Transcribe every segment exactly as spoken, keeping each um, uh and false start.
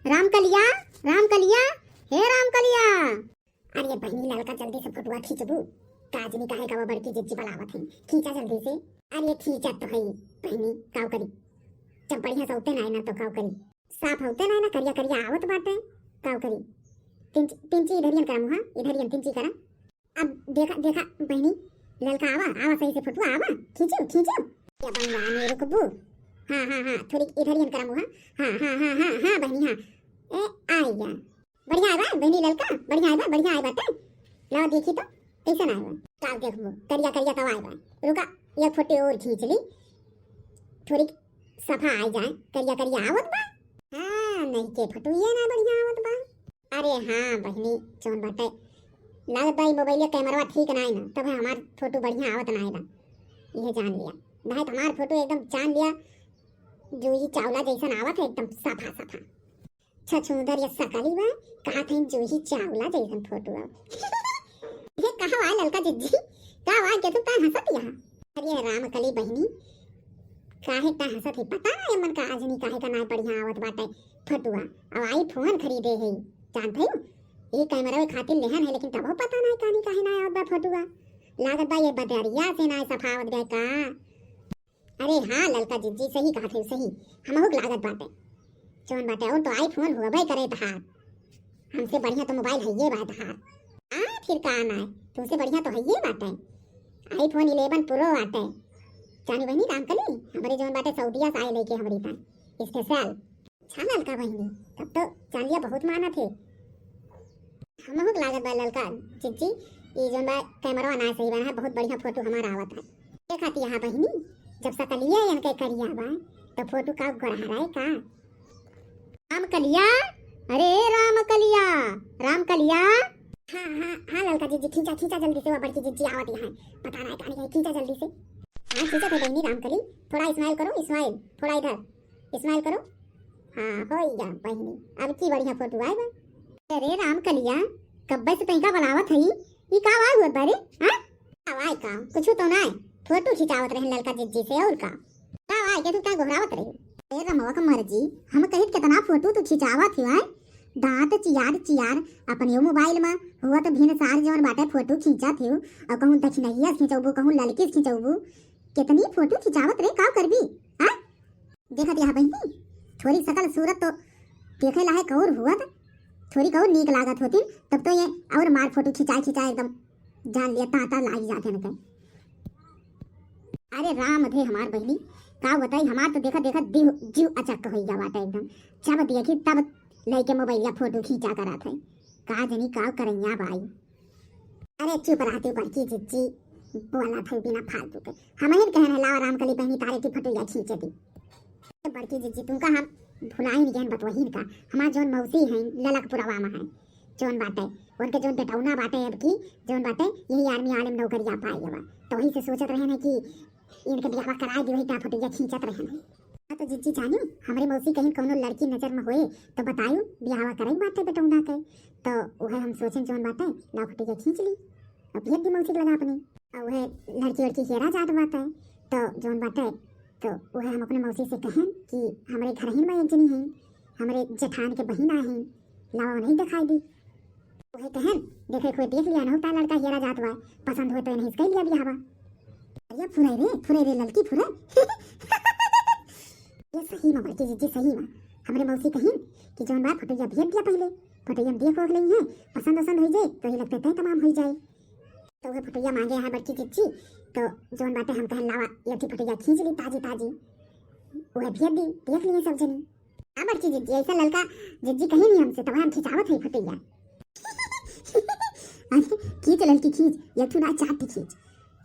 रामकलिया, रामकलिया, हे रामकलिया। अरे बहिनी ललका, जल्दी से फोटुआ खींचबू। का जनी काहे का वो बड़की जिज्जी बलावत है, खींचा जल्दी से। अरे खींचा तो है बहिनी, काव करी, जब बढ़िया से होते ना ना तो काव करी, साफ होते ना ना, करिया करिया आवत बाटे, काव करी। तिंची, तिंची इधरियन करा मुहा, इधरियन तिंची करा। अब देखा, देखा बहिनी, ललका आवा, आवा सही से फोटुआ आवा, खींचो, खींचो। या बंगला में रुकबू। हाँ, हाँ, हाँ, थोड़ी इधरियन करा मुहा। हाँ, हाँ, हाँ, हाँ, हाँ बहिनी, हाँ। ए, आई गया। बढ़िया आवा बहिनी ललका, बढ़िया आवा, बढ़िया आवा बाटे। लाओ देखी तो, कैसन आवा? का देखबू, करिया करिया तो आवा। रुका, एक फोटो और खींच ली, थोड़ी सफा आई जाए, करिया करिया आवत बा। हाँ, नहीं के फोटो ये ना बढ़िया आवत बा। अरे हाँ बहिनी, जौन बाटे, लागत बा ई मोबाइल कैमरवा ठीक ना है ना, तब हमार फोटो बढ़िया आवत ना है ना, यह जान लिया। नहीं तो हमार फोटो एकदम जान लिया, जूही चावला जैसन आवत है, एकदम सफा सफा। छछूंदर या सकली बा, कहा थे जूही चावला जैसन फोटो आव। ये कहा हुआ ललका जिज्जी, का हुआ के तू का हंसत यहाँ? अरे राम कली बहिनी, काहे का हंसत है? पता ना एमन का आज नहीं काहे का ना बढ़िया आवत बाटे फोटुआ। अब iPhone खरीदे है, जानते हो? ये कैमरा खातिर लेहन है, लेकिन तबो पता ना कानी काहे ना आवत बा फोटुआ। लागत बा ये बदरिया से ना सफावत बे का। अरे हाँ ललका जिज्जी, सही कहा थे, सही। हमहू के लागत बाटे, जौन बाटे, और तो iPhone होबे करे तहार। हमसे बढ़िया तो मोबाइल है ये बात हार। आ, फिर का ना है, तुमसे बढ़िया तो है ये बात है। iPhone eleven Pro आटे। जानी बहिनी रामकली, हमरे जौन बाटे सऊदिया से आए लेके हमरी तान special। अच्छा ललका बहिनी, तब तो जान लिया बहुत माना थे। हमहू के लागत बा ललका जिज्जी, ई जौन बा कैमरा ना सही बना है, बहुत बढ़िया फोटो हमारा आवत है। देखा थी यहाँ बहिनी, जब सकलिया इनके करिया बा, तो फोटो का गोरहरा है का? रामकलिया, अरे रामकलिया, रामकलिया। हाँ, हाँ, हाँ, ललका जिज्जी, खींचा, खींचा जल्दी से, वो बड़की जिज्जी आवत यहाँ। पता ना कानी है, खींचा जल्दी से। हाँ, खींचा थे बहिनी रामकली, थोड़ा smile करो, smile, थोड़ा इधर, smile करो। हाँ, हो गया बहिनी, अब की बढ़िया फोटो आए बा। अरे रामकलिया, कब्बे से तैका बनावत है, ई का आवाज हुआ बारे? हाँ? आवाज का? कुछ तो ना है, फोटो खिंचावत रहे ललका जिज्जी से, और का? का आवाज के तू का गोहरावत रहे? ए रमवा के मर्जी, हम कहित कितना फोटो तू खिंचावत हो, हैं? दांत चियार चियार अपने मोबाइल में हुआ तो भिन सार जवन बाटे फोटो खींचत हो, और कहूँ दक्षिणहिया खिंचौबू, कहूँ ललकी खिंचौबू, कितनी फोटो खिंचावत रे, का करबी? हाँ? देखत यहाँ बहिनी, थोड़ी सकल सूरत तो देखे लायक और हुअत, थोड़ी और नीक लागत होती, तब तो ये और मार फोटो खिंचाए खिंचाए एकदम जान लिया तांता लाग जाते न। अरे राम थे हमार बहिनी, का बताई, हमार तो देखत देखत दिह जीव अचक हो गया बाटे एकदम। जब देखी तब लइके मोबाइल फोटो खींचा करत है। का जनी का करैया बाई। अरे चुप रहती बड़की जिज्जी, बोला था बिना फालतू के। हम ही कहन है लावा रामकली बहिनी तारे की फोटो या खींच दी। ए बड़की जिज्जी, तुमका हम भुलाई नहीं गहन बतवहीन का। हमार जौन मौसी हैं, ललकपुरवा में हैं, जौन बाटे, उनके जौन बेटौना बाटे, अब की जौन बाटे, यही आर्मी आले में नौकरिया पाए गवा। तो वही से सोचत रहे हैं कि इनके बियाह कराए दी, वही का फोटो या खींचत रहे हैं। हाँ तो जिज्जी जानी, हमरे मौसी कहीं कौनो लड़की नजर में होए तो बतायो, बियाह करे बाटे बेटौना के। तो वह हम सोचें जौन बाटे, लाओ फोटो या खींच ली, अब भेज दी मौसी के लगा अपनी। और वह लड़की वड़की हेरा जात बाटे, तो जौन बाटे, तो वह हम अपने मौसी से कहें कि हमरे घर ही में एक जनी है, हमरे जेठान के बहिन आए हैं, लावा उन्हें दिखाई दी। वह कहें, देखे कोई देख लिया ना होता लड़का हेरा जात हुआ, पसंद हो तो इन्हें इसका ही लिया भी हवा। अरे फुरे रे, फुरे रे ललकी फुरे। ये सही में बड़की जिज्जी, सही में। हमरे मौसी कहिन कि जौन बात फोटोया भेज दिया पहले, फोटोया में देख ओख लेई है, पसंद वसंद हो जाए तो ही लगते तय तमाम हो जाए। तो वह फोटोया मांगे है बड़की जिज्जी, तो जौन बाटे हम कहन लावा, ये थी फोटोया खींच ली ताजी ताजी, वह भेज दी, देख लिए सब जनी। आ बड़की जिज्जी, ऐसा ललका जिज्जी कहीं नहीं हमसे, तब हम खिंचावत है फोटोया। अरे खींच ललकी खींच, ये थू ना चार थी खींच,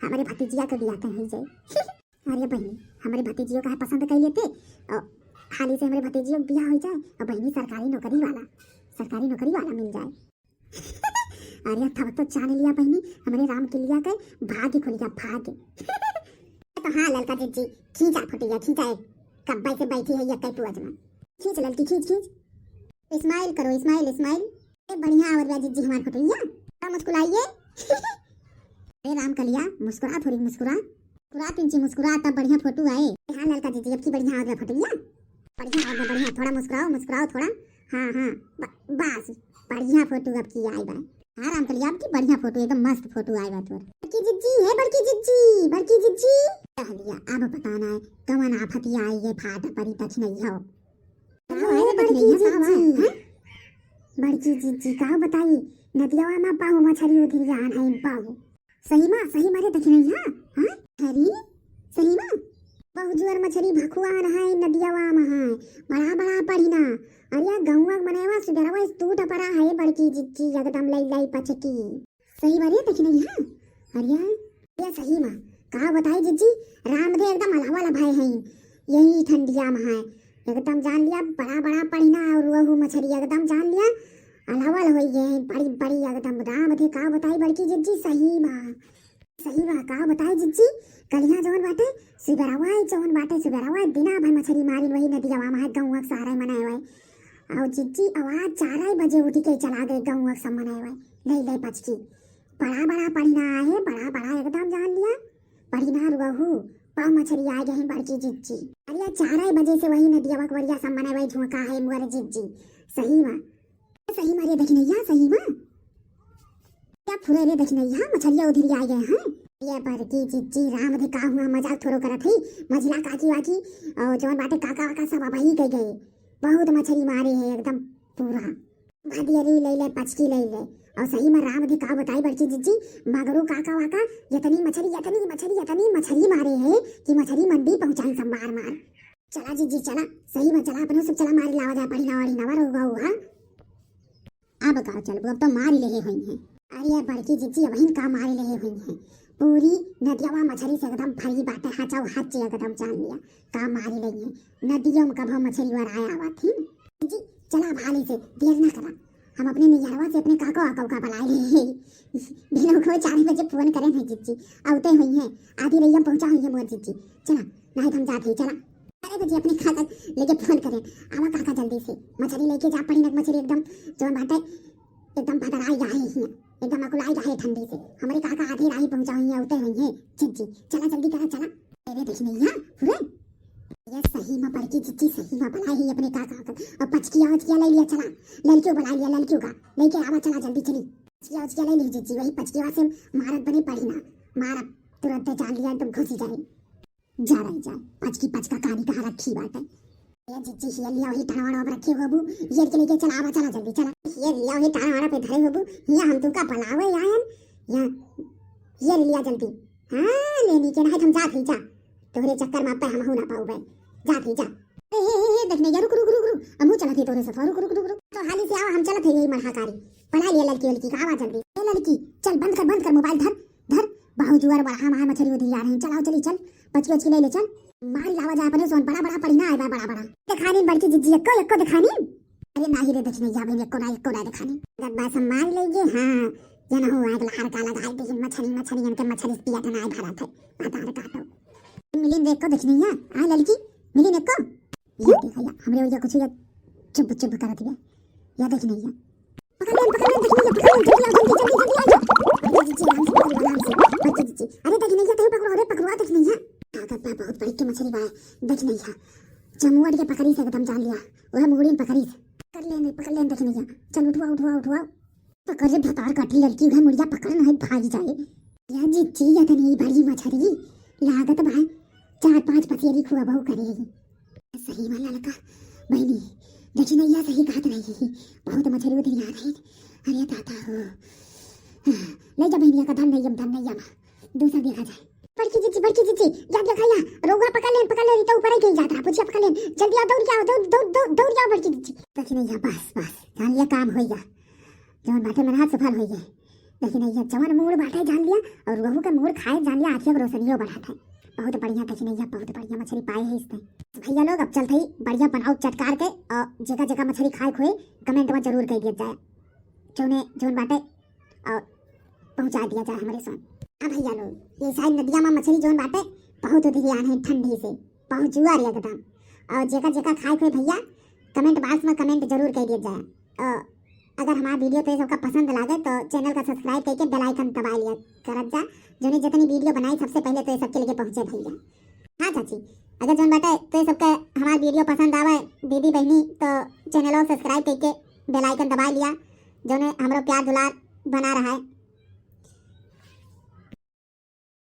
हमारे भतीजिया के बियाह तय हो जाए। अरे बहिनी, हमरे भतीजियो का है पसंद कर लेते और हाली से हमरे भतीजियो के बियाह हो जाए और बहिनी सरकारी नौकरी वाला, सरकारी नौकरी वाला मिल जाए। अरे तब तो जान लिया बहिनी, हमरे रामकलिया के भाग्य खुल गया, भाग्य। तो हाँ ललका जिज्जी, खींचा फोटोया, खींचा एक, कब्बे से बैठी है ये कई पुअज में। खींच ललकी, खींच, खींच। Smile करो, smile, smile। ए, बढ़िया आवत बा जिज्जी हमार फोटोया। अब मुस्कुराइए। अरे रामकलिया, मुस्कुरा थोड़ी, मुस्कुरा। मुस्कुरा पिंची, मुस्कुरा, तब बढ़िया फोटो आए। हाँ ललका जिज्जी, अब की बढ़िया आवत बा फोटोया। बढ़िया आवत बा, बढ़िया। थोड़ा मुस्कुराओ, मुस्कुराओ थोड़ा। हाँ, हाँ, ब-, बस, बढ़िया फोटो अब की आई बा। हाँ रामकलिया, अब की बढ़िया फोटो, एकदम मस्त फोटो आई बा तोर। बड़की जिज्जी, हे बड़की जिज्जी, बड़की जिज्जी। कहलिया, अब पता ना कवन आफत आई है, फाट परी दखिनैया। का हो, अरे अरे बड़की दखिनैया, का बा? जिज्जी। हैं? बड़की जिज्जी, का बताई, नदियावा में बहु मछरी उधिरियान है, बहु। सही मा, सही मा रे दखिनैया, हाँ? अरे, सही मा? बहु जुअर मछरी भखुआन है, नदियावा में है, बड़ा बड़ा पढ़िना। अरे गौवा के मनैवा सुबेरवा से टूट पड़ा है बड़की जिज्जी, एकदम लई लई पचकी। सही बा रे दखिनैया। अरे, अरे सही मा, का बताई जिज्जी, रामधे एकदम अलावल भय है यही ठंडिया में है। एकदम जान लिया, बड़ा बड़ा पढ़िना और वहू मछरी एकदम जान लिया, अलावल होई गए हैं, बड़ी बड़ी एकदम। रामधे का बताई बड़की जिज्जी, सही मा, सही मा, का बताई जिज्जी, कलिया जौन बाटे, सुबेरवा जौन बाटे, सुबेरवा दिना भर मछरी मारिन वही नदियावा में है, गौवा के सारे मनैवा। और जिज्जी आवाज चार बजे उठ के चला गए गौवा के सब मनैवा, लई लई पचकी। बड़ा बड़ा पढ़िना है, बड़ा बड़ा एकदम जान लिया, पढ़िना रुअहू, पाव मछरी आ गए हैं बड़की जिज्जी। अरे चार बजे से वही नदियावा के वरिया सब मनैवा झोंका है मोर जिज्जी। सही मा, सही मा रे दखिनैया, सही मा। क्या फुरे रे दखिनैया, मछरिया उधिरिया गए हैं। ये बड़की जिज्जी, रामधे का हुआ, मजाक थोड़ो करत है। मझिला काकी वाकी और जौन बाटे काका वाका सब अबही कह गए। बहुत मछरी मारे है एकदम पूरा। भदियरी लई ले, पचकी लई ले। और सही मा रामधे का बताई बड़की जिज्जी, मगरू काका वाका यतनी मछरी, यतनी मछरी, यतनी मछरी मारे है कि मछरी मंडी पहुँचाई सब मार मार। चला जिज्जी चला, सही मा चला, अपने सब चला मारी लावा जाए, पढ़िना वढ़िना मा रहुआ हुआ। अब का चलबू, अब तो मारी लेहे होई हैं। अरे यार बड़की जिज्जी, अबहिन का मारी लेहे होई हैं, पूरी नदियावा मछरी से एकदम भरी बाटे, हचाऊ हच एकदम जान लिया, का मारी लेहे हैं। नदियों में कभो मछरी वराए आवत ही। जी चला, अब हाली से देर ना करा, हम अपने नैहरवा से अपने काको आको का बुलाए ले। बिना उठो चार बजे फोन करे हैं जिज्जी, आवते हुई हैं, आधी रैया पहुँचा हुई है मोर जिज्जी। चला, नहीं हम जात ही, चला। अरे बजे अपने काका लेके फोन करे, आवा काका जल्दी से, मछली लेके जा, पड़ी ना मछली एकदम जौन बाटे, एकदम भदराई गए हैं, एकदम अकुलाई गए ठंडी से। हमारे काका आधी राही पहुँचा हुई है, आवते हुई हैं जिज्जी। चला जल्दी करा, चला। अरे दखिनैया, हुए? ये सही मा बड़की जिज्जी, सही मा बुलाए ही अपने काका का। और पचकिया वचकिया ले लिया, चला। ललकियो बुला लिया, ललकियो का। लेके आवा, चला जल्दी चली। पचकिया वचकिया ले ली जिज्जी, वही पचकिया से मारत बनी पढ़िना। मारब तुरंत जान लिया, एकदम घुसी जाए। जा रही जा, पचकी पचका कहानी कहाँ रखी बात है। ये जिज्जी हिया लिया वही टाना वाना पे रखे होबू, ये के लेके चला, आवा चला जल्दी चला। ये लिया वही टाना वाना पे धरे होबू, हिया हम तुमका बुलावे आयन, या ये लिया जल्दी। हाँ, लेनी के नहीं हम जात ही जा। तोहरे चक्कर में अब हम हो ना पाऊबे। जात ही जा। ए, ए, ए, ए, देख नहीं, रुक, रुक, रुक, रुक। हमहू चलत ही तोहरे साथ, रुक, रुक, रुक, रुक। तो हाली से आवा, हम चलत ही यही मरहा कारी। पला लिया लड़की वलकी का, आवा जल्दी। ए लड़की, चल बंद कर, बंद कर मोबाइल, धर, धर। बहु जुअर बरहा महा मछरी उधिरिया रही। चल, आओ, चली, चल। पचकी वचकी ले ले, चल। मारी लावा जाए अपने सोन, बड़ा, बड़ा पढ़िना आए बा, बड़ा, बड़ा। देखानी बड़की जिज्जी, एक्को, एक्को देखानी। अरे नाही रे, दखिनैया बहिन, एक्को ना, एक्को ना देखानी। जब बस हम मार लेंगे, हाँ, जना हो आग लहर का लगा दे, मछली, मछली, इनके मछली पिया तो ना भरा था, पता रे काटो। मिलिन रे एक्को दखिनैया, आ ललकी, मिलिन एक्को। ये देखा या, हमरे ओरिया कुछ या चुप, चुप करत बा। या दखिनैया। पकड़ लेन, पकड़ लेन, दखिनैया, पकड़ लेन, जल्दी आओ, जल्दी, जल्दी, जल्दी आ जाओ। अरे जिज्जी, आराम से पकड़ो, आराम से। बड़की जिज्जी। अरे दखिनैया, तू पकड़ो, अरे पकड़वा दखिनैया। ताकत बा, बहुत बड़ी के मछली बा, दखिनैया। जमुअट के पकड़ी से एकदम जान लिया, वह मुगड़ी में पकड़ी से। पकड़ लेन, पकड़ लेन दखिनैया। चल उठवा, उठवा, उठवा। पकड़ रे भतार काटी लड़की, उहे मुड़िया पकड़ नहीं भाग जाए। या जिज्जी, या तनी बड़ी मछरी लागत बा, चार पांच पसेरी खुआ बहू करे। सही मा ललका बहिनी, दखिनैया सही कहत रही, बहुत मछरी उधिरिया रही। अरे दादा हो, ले जा बहिनिया का धन नहीं, धन नहीं, दूसरा देखा जाए। बड़की जिज्जी, बड़की जिज्जी, या देखा या, रउआ पकड़ लेन, पकड़ लेन, ई तो ऊपर ही कहीं जात रहा, पुछिया पकड़ लेन, जल्दी आओ, दौड़ के आओ, दौड़, दौड़, दौड़ जाओ बड़की जिज्जी। दखिनैया, बस, बस, जान लिया काम होइगा, जौन बाटे मनहा सफल होइगा। दखिनैया, जवन मूड़ बाटे जान लिया, और वहू के मूड़ खाए जान लिया, आँखियों के रोशनियों बढ़ात है। बहुत बढ़िया दखिनैया, बहुत बढ़िया मछली पाए है इसने। भैया लोग, अब चलत ही बढ़िया बनाओ चटकार के, और जेका जेका मछली खाए खोए, comment में जरूर कह दिया जाए, जौने, जौन बाटे और पहुँचा दिया जाए हमरे सन। हाँ भैया लोग, ये साइड नदिया में मछली जौन बाटे बहुत उधियान है ठंडी से, बहुत जुआर एकदम। और जेका जेका खाए थे भैया, comment box में comment जरूर कर दिया जाए। और अगर हमारा video तो ये सबका पसंद लागे तो channel का subscribe करके bell icon दबा लिया करत जा, जौने जितनी video बनाई सबसे पहले तो ये सबके लिए पहुँचे भैया। हाँ चाची, अगर जौन बाटे तो ये सबके हमार video पसंद आवे दीदी बहनी, तो channel को subscribe करके bell icon दबाए लिया, जौने हमरो प्यार दुलार बना रहा है।